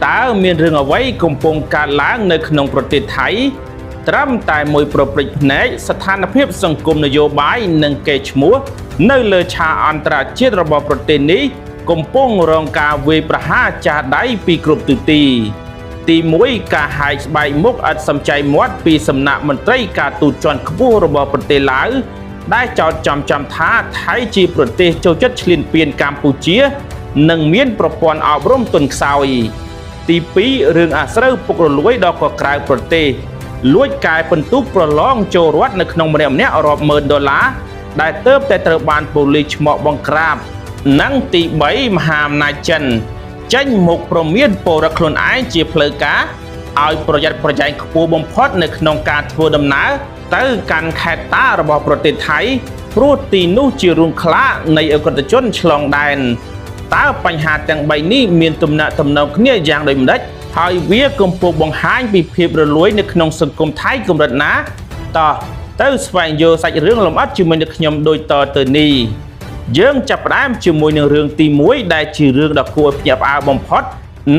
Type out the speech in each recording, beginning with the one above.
តើមានរឿងអ្វីកំពុងកើតឡើងនៅក្នុងប្រទេសថៃត្រឹមតែមួយប្រព្រឹត្តភ្នែកស្ថានភាពសង្គមនយោបាយនិងកេរ្តិ៍ឈ្មោះនៅលើឆាកអន្តរជាតិរបស់ប្រទេសនេះកំពុងរងការវាយប្រហារចាស់ដៃពីគ្រប់ទិសទី ទី1ការហែកស្បែកមុខឥតសំចៃមាត់ពីសំណាក់មន្ត្រីការទូតជាន់ខ្ពស់របស់ប្រទេសឡាវដែលចោទចំចំថាថៃជាប្រទេសចូលចិត្តឈ្លានពានកម្ពុជា និងមានប្រព័ន្ធអប់រំទន់ខ្សោយ ទី2រឿងអាស្រូវពុករលួយដល់កក្រៅប្រទេសលួចកែពិន្ទុប្រឡងចូលរដ្ឋនៅក្នុងម្នាក់ម្នាក់រាប់ម៉ឺនដុល្លារដែលទៅតែត្រូវបានប៉ូលីសឆ្មក់បង្ក្រាបនិងទី3មហាអំណាចចិន ចេញមុខព្រមានពលរដ្ឋខ្លួនឯងជាផ្លូវការឲ្យប្រយ័ត្នប្រយែងខ្ពស់បំផុតនៅក្នុងការធ្វើដំណើរទៅកាន់ខេត្តតារបស់ប្រទេសថៃព្រោះទីនោះជារូងខ្លានៃអក្រិតជនឆ្លងដែនតើបញ្ហាទាំង3នេះមានទំនាក់ទំនងគ្នាយ៉ាងដូចម្តេចហើយវាកំពុងបង្ហាញពីភាពរលួយនៅក្នុងសង្គមថៃកម្រិតណាតោះទៅស្វែងយល់សាច់រឿងលម្អិតជាមួយនឹងខ្ញុំដូចតទៅនេះ យើងចាប់ផ្ដើមជាមួយនឹងរឿងទី1ដែលជារឿងដ៏គួរឲ្យភ្ញាក់ផ្អើលបំផុត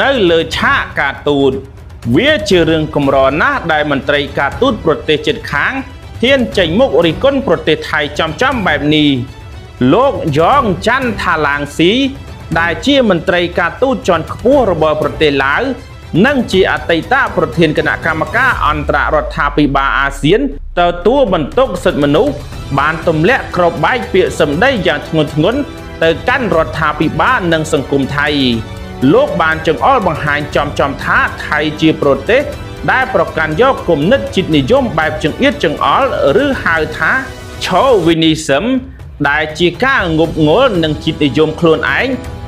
នៅលើឆាកការទូតវាជារឿងកម្រណាស់ដែលមន្ត្រីការទូតប្រទេសជិតខាងហ៊ានចេញមុខរិះគន់ប្រទេសថៃចំៗបែបនេះលោកយ៉ងច័ន្ទថាឡាងស៊ីដែលជាមន្ត្រីការទូតជាន់ខ្ពស់របស់ប្រទេសឡាវនិងជាអតីតប្រធានគណៈកម្មការអន្តររដ្ឋាភិបាលអាស៊ានទទួលបន្ទុកសិទ្ធិមនុស្សបានទម្លាក់គ្រាប់បែកពាក្យសម្ដីយ៉ាងធ្ងន់ធ្ងរទៅកាន់រដ្ឋាភិបាលនិងសង្គមថៃលោកបានចង្អុលបង្ហាញចំៗថាថៃជាប្រទេសដែលប្រកាន់យកគំនិតជាតិនិយមបែបចង្អៀតចង្អល់ឬហៅថា chauvinism ដែលជាការងប់ងល់នឹងជាតិនិយមខ្លួនឯង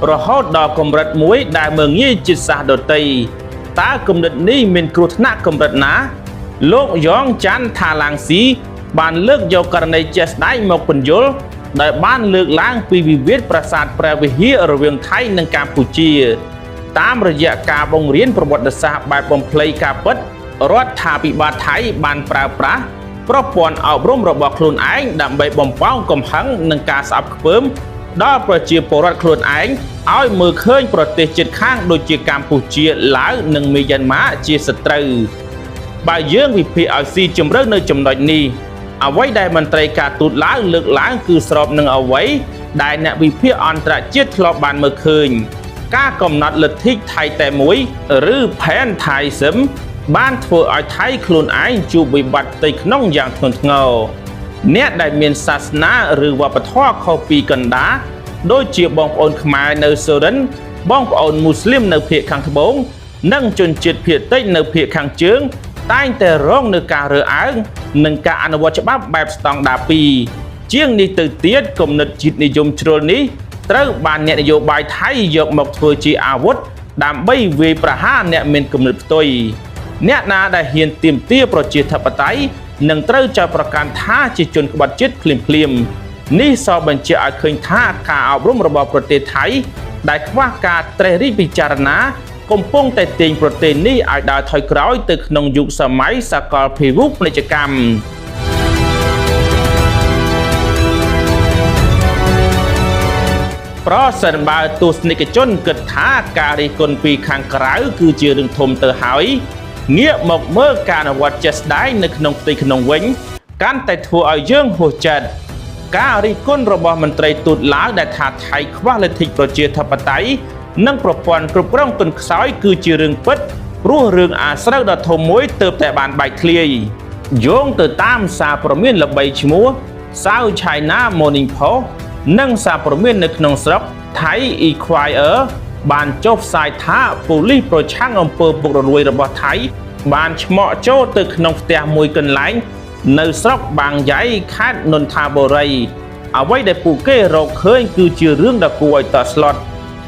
រហូតដល់កម្រិតមួយដែលមើលងាយជាតិសាសន៍ដទៃតើគំនិតនេះមានគ្រោះថ្នាក់កម្រិតណា លោកយ៉ងច័ន្ទថាឡាងស៊ីបានលើកយកករណីជាក់ស្ដែងមកពន្យល់ដោយបានលើកឡើងពីវិវាទប្រាសាទព្រះវិហាររវាងថៃនិងកម្ពុជា តាមរយៈការបង្រៀនប្រវត្តិសាស្ត្របែបបំភ្លៃការពិតរដ្ឋាភិបាលថៃបានប្រើប្រាស់ប្រព័ន្ធអប់រំរបស់ខ្លួនឯងដើម្បីបំប៉ោងកំហឹងនិងការស្អប់ខ្ពើមដល់ប្រជាពលរដ្ឋខ្លួនឯងឲ្យមើលឃើញប្រទេសជិតខាងដូចជាកម្ពុជាឡាវនិងមីយ៉ាន់ម៉ាជាសត្រូវ បើយើងវិភាគឲ្យស៊ីជម្រៅនៅចំណុចនេះអ្វីដែលមន្ត្រីការទូតឡាវលើកឡើងគឺស្របនឹងអ្វីដែលអ្នកវិភាគអន្តរជាតិធ្លាប់បានមើលឃើញ ការកំណត់លទ្ធិថៃតែមួយឬ Pan-Thaism បានធ្វើឲ្យថៃខ្លួនឯងជួបវិបត្តិផ្ទៃក្នុងយ៉ាងធ្ងន់ធ្ងរអ្នកដែលមានសាសនាឬវប្បធម៌ខុសពីកណ្ដាលដូចជាបងប្អូនខ្មែរនៅសុរិនទ្របងប្អូនមូស្លីមនៅភាគខាងត្បូង និងជនជាតិភាគតិចនៅភាគខាងជើង តែងតែរងនឹងការរើសអើងនិងការអនុវត្តច្បាប់បែបស្តង់ដារពីរជាងនេះទៅទៀតគំនិតជាតិនិយមជ្រុលនេះត្រូវបានអ្នកនយោបាយថៃយកមកធ្វើជាអាវុធដើម្បីវាយប្រហារអ្នកមានគំនិតផ្ទុយអ្នកណាដែលហ៊ានទាមទារប្រជាធិបតេយ្យនឹងត្រូវចោទប្រកាន់ថាជាជនក្បត់ជាតិភ្លាមៗនេះសបញ្ជាក់ឲ្យឃើញថាការអប់រំរបស់ប្រទេសថៃដែលខ្វះការត្រេះរិះពិចារណា កំពុងតែទាញប្រទេសនេះឲ្យដើរថយក្រោយទៅក្នុងយុគសម័យសកលភាវូបពាណិជ្ជកម្មប្រសិនបើទស្សនិកជនគិតថាការរិះគន់ពីខាងក្រៅគឺជារឿងធំទៅហើយងាកមកមើលការអនុវត្តជាក់ស្ដែងនៅក្នុងផ្ទៃក្នុងវិញ កាន់តែធ្វើឲ្យយើងហួសចិត្តការរិះគន់របស់មន្ត្រីទូតឡាវដែលថាថៃខ្វះលទ្ធិប្រជាធិបតេយ្យនិងប្រព័ន្ធគ្រប់គ្រងទុនខ្សោយគឺជារឿងពិតព្រោះរឿងអាស្រូវដ៏ធំមួយទើបតែបានបែកធ្លាយយោងទៅតាមសារព័ត៌មានល្បីឈ្មោះ South China Morning Post និងសារព័ត៌មាននៅក្នុងស្រុកថៃ Enquirer បានចុះផ្សាយថាប៉ូលីសប្រឆាំងអំពើពុករលួយរបស់ថៃ បានឆ្មក់ចូលទៅក្នុងផ្ទះមួយកន្លែងនៅស្រុកបាងយ៉ៃខេត្តនន្ທបុរីអ្វីដែលពួកគេរកឃើញគឺជារឿងដ៏គួរឲ្យតក់ស្លុត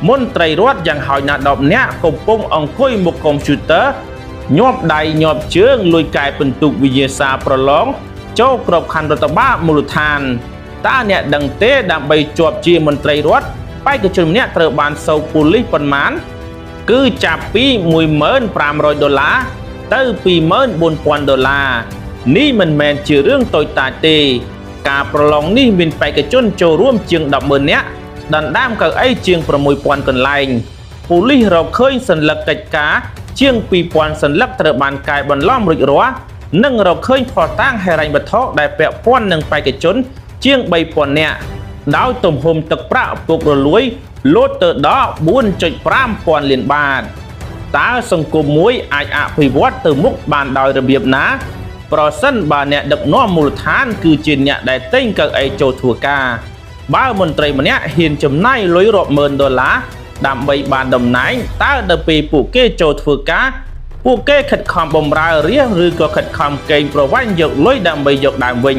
មន្ត្រីរដ្ឋយ៉ាងហោចណាស់10នាក់កំពុងអង្គុយមុខកុំព្យូទ័រញាប់ដៃញាប់ជើងលួចកែពិន្ទុវិញ្ញាសាប្រឡងចូលក្របខ័ណ្ឌរដ្ឋបាលមូលដ្ឋានតើអ្នកដឹងទេដើម្បីជាប់ជាមន្ត្រីរដ្ឋបេក្ខជនម្នាក់ត្រូវបានសូកប៉ូលីសប៉ុន្មាន គឺចាប់ពី15,000ដុល្លារទៅ24,000ដុល្លារនេះមិនមែនជារឿងតូចតាចទេ ការប្រឡងនេះមានបេក្ខជនចូលរួមជាង10ម៉ឺននាក់ដណ្ដើមកៅអីជាង6000កន្លែង ប៉ូលីសរកឃើញសន្លឹកកិច្ចការជាង2000សន្លឹកត្រូវបានកែបន្លំរួចរាល់និងរកឃើញភស្តុតាងហិរញ្ញវត្ថុដែលពាក់ព័ន្ធនឹងបេក្ខជនជាង3000នាក់ដោយទំហំទឹកប្រាក់ពុករលួយលោតទៅដល់4.5ពាន់លានបាតតើសង្គមមួយអាចអភិវឌ្ឍទៅមុខបានដោយរបៀបណាប្រសិនបើអ្នកដឹកនាំមូលដ្ឋានគឺជាអ្នកដែលទិញកៅអីចូលធ្វើការបើមន្ត្រីម្នាក់ហ៊ានចំណាយលុយរាប់ម៉ឺនដុល្លារដើម្បីបានតំណែងតើដល់ពេលពួកគេចូលធ្វើការពួកគេខិតខំបម្រើរាស្ត្រឬក៏ខិតខំកេងប្រវ័ញ្ចយកលុយដើម្បីយកដើមវិញ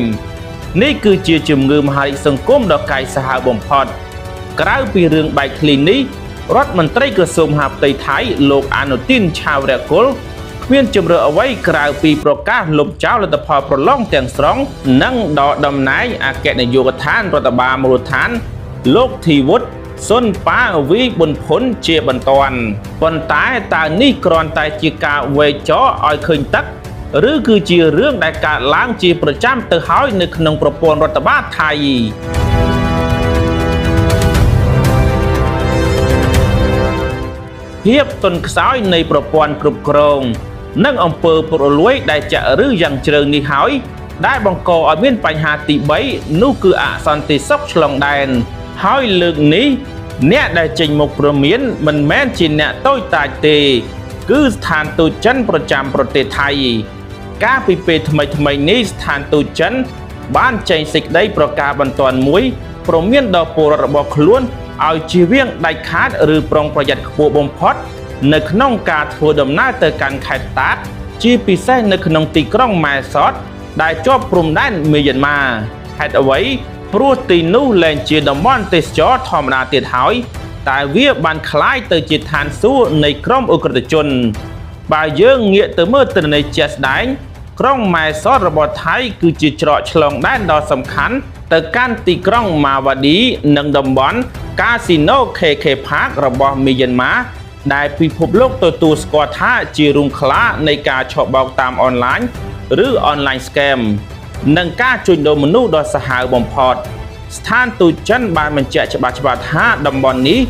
នេះគឺជាជំងឺមហារីកសង្គមដ៏កាចសាហាវបំផុតក្រៅពីរឿងបែកធ្លាយនេះរដ្ឋមន្ត្រីក្រសួងមហាផ្ទៃថៃលោកអានុទីនឆាវរៈគុលគ្មានជម្រើសអ្វីក្រៅពីប្រកាសលុបចោលលទ្ធផលប្រឡងទាំងស្រុងនិងដកតំណែងអគ្គនាយកដ្ឋានរដ្ឋបាលមូលដ្ឋានលោកធីវុធសុនប៉ាវីប៊ុនភុនជាបន្ទាន់ប៉ុន្តែតើនេះគ្រាន់តែជាការវែកចោឲ្យឃើញទឹកឬគឺជារឿងដែលកើតឡើងជាប្រចាំទៅហើយនៅក្នុងប្រព័ន្ធរដ្ឋបាលថៃភាពទន់ខ្សោយនៃប្រព័ន្ធគ្រប់គ្រងនិងអំពើពុករលួយដែលចាក់ឫសយ៉ាងជ្រៅនេះហើយដែលបង្កឲ្យមានបញ្ហាទី3នោះគឺអសន្តិសុខឆ្លងដែនហើយលើកនេះអ្នកដែលចេញមុខព្រមានមិនមែនជាអ្នកតូចតាចទេគឺស្ថានទូតចិនប្រចាំប្រទេសថៃកាលពីពេលថ្មីៗនេះស្ថានទូតចិនបានចេញសេចក្តីប្រកាសបន្ទាន់មួយព្រមានដល់ពលរដ្ឋរបស់ខ្លួនឲ្យជៀសវាងដាច់ខាតឬប្រុងប្រយ័ត្នខ្ពស់បំផុតនៅក្នុងការធ្វើដំណើរទៅកាន់ខេត្តតាកជាពិសេសនៅក្នុងទីក្រុងម៉ែសតដែលជាប់ព្រំដែនមីយ៉ាន់ម៉ាហេតុអ្វីព្រោះទីនោះលែងជាតំបន់ទេសចរធម្មតាទៀតហើយតែវាបានក្លាយទៅជាឋានសួគ៌នៃក្រុមឧក្រិដ្ឋជនបើយើងងាកទៅមើលទិន្នន័យជាក់ស្ដែងក្រុងម៉ែសតរបស់ថៃគឺជាច្រកឆ្លងដែនដ៏សំខាន់ទៅកាន់ទីក្រុងម៉ាវ៉ាឌីនិងតំបន់កាស៊ីណូ KK Park របស់មីយ៉ាន់ម៉ាដែលពិភពលោកទទួលស្គាល់ថាជារូងខ្លានៃការឆបោកតាមអនឡាញឬអនឡាញ scam និងការជួញដូរមនុស្សដ៏សាហាវបំផុតស្ថានទូតចិនបានបញ្ជាក់ច្បាស់ៗថាតំបន់នេះ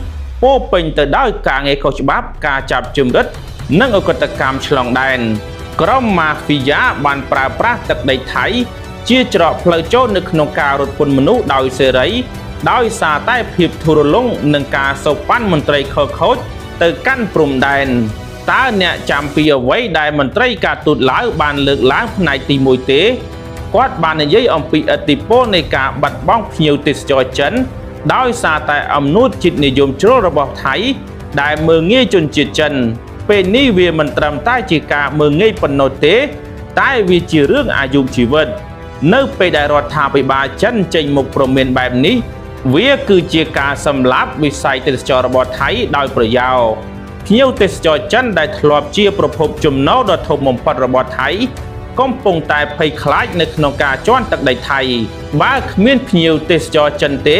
ពោរពេញទៅដោយការងារខុសច្បាប់ការចាប់ជំរិតនិងឧក្រិដ្ឋកម្មឆ្លងដែនក្រុមម៉ាហ្វីយ៉ាបានប្រើប្រាស់ទឹកដីថៃជាច្រកផ្លូវចូលនៅក្នុងការរត់ពន្ធមនុស្សដោយសេរីដោយសារតែភាពធូររលុងនិងការសូកប៉ាន់មន្ត្រីខិលខូចទៅកាន់ព្រំដែនតើអ្នកចាំពីអ្វីដែលមន្ត្រីការទូតឡាវបានលើកឡើងផ្នែកទី1ទេគាត់បាននិយាយអំពីឥទ្ធិពលនៃការបាត់បង់ភ្ញៀវទេសចរចិនដោយសារតែអំនួតជាតិនិយមជ្រុលរបស់ថៃដែលមើលងាយជនជាតិចិនពេលនេះវាមិនត្រឹមតែជាការមើលងាយប៉ុណ្ណោះទេតែវាជារឿងអាយុជីវិតនៅពេលដែលរដ្ឋាភិបាលចិនចេញមុខព្រមានបែបនេះវាគឺជាការសម្លាប់វិស័យទេសចររបស់ថៃដោយប្រយោលភ្ញៀវទេសចរចិនដែលធ្លាប់ជាប្រភពចំណូលដ៏ធំបំផុតរបស់ថៃកំពុងតែភ័យខ្លាចនៅក្នុងការជាន់ទឹកដីថៃបើគ្មានភ្ញៀវទេសចរចិនទេ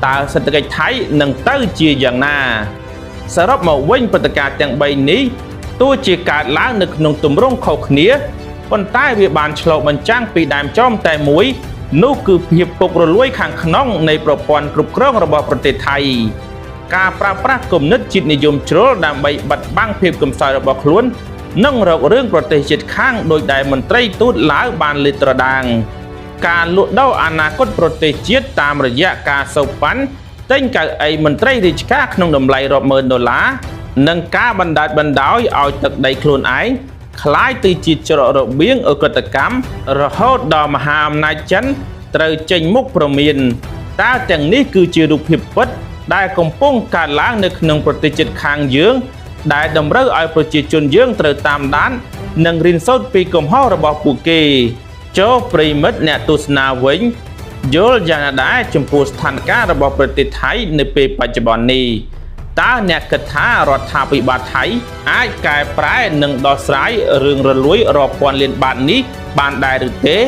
តើសេដ្ឋកិច្ចថៃនឹងទៅជាយ៉ាងណាសរុបមកវិញព្រឹត្តិការណ៍ទាំង3នេះទោះជាកើតឡើងនៅក្នុងទម្រង់ខុសគ្នាប៉ុន្តែវាបានឆ្លុះបញ្ចាំងពីដើមចមតែមួយនោះគឺភាពពុករលួយខាងក្នុងនៃប្រព័ន្ធគ្រប់គ្រងរបស់ប្រទេសថៃការប្រើប្រាស់គំនិតជាតិនិយមជ្រុលដើម្បីបិទបាំងភាពកំសោយរបស់ខ្លួននិងរករឿងប្រទេសជិតខាងដោយដែលមន្ត្រីទូតឡាវបានលើកត្រដាងការលក់ដូរអនាគតប្រទេសជាតិតាមរយៈការសូកប៉ាន់ទិញកៅអីមន្ត្រីរាជការក្នុងតម្លៃរាប់ម៉ឺនដុល្លារនិងការបណ្ដែតបណ្ដោយឲ្យទឹកដីខ្លួនឯងក្លាយទៅជាច្រករបៀងឧក្រិដ្ឋកម្មរហូតដល់មហាអំណាចចិនត្រូវចេញមុខព្រមានតើទាំងនេះគឺជារូបភាពពិតដែលកំពុងកើតឡើងនៅក្នុងប្រទេសជិតខាងយើងដែលតម្រូវឲ្យប្រជាជនយើងត្រូវតាមដាននិងរៀនសូត្រពីកំហុសរបស់ពួកគេចូលប្រិយមិត្តអ្នកទស្សនាវិញយល់យ៉ាងណាដែរចំពោះស្ថានភាពរបស់ប្រទេសថៃនៅពេលបច្ចុប្បន្ននេះតើអ្នកគិតថារដ្ឋាភិបាលថៃអាចកែប្រែនិងដោះស្រាយរឿងរលួយរាប់ពាន់លានបាតនេះបានដែរឬទេ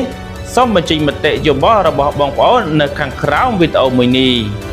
សូមបញ្ចេញមតិយោបល់របស់បងប្អូននៅខាងក្រោមវីដេអូមួយនេះ។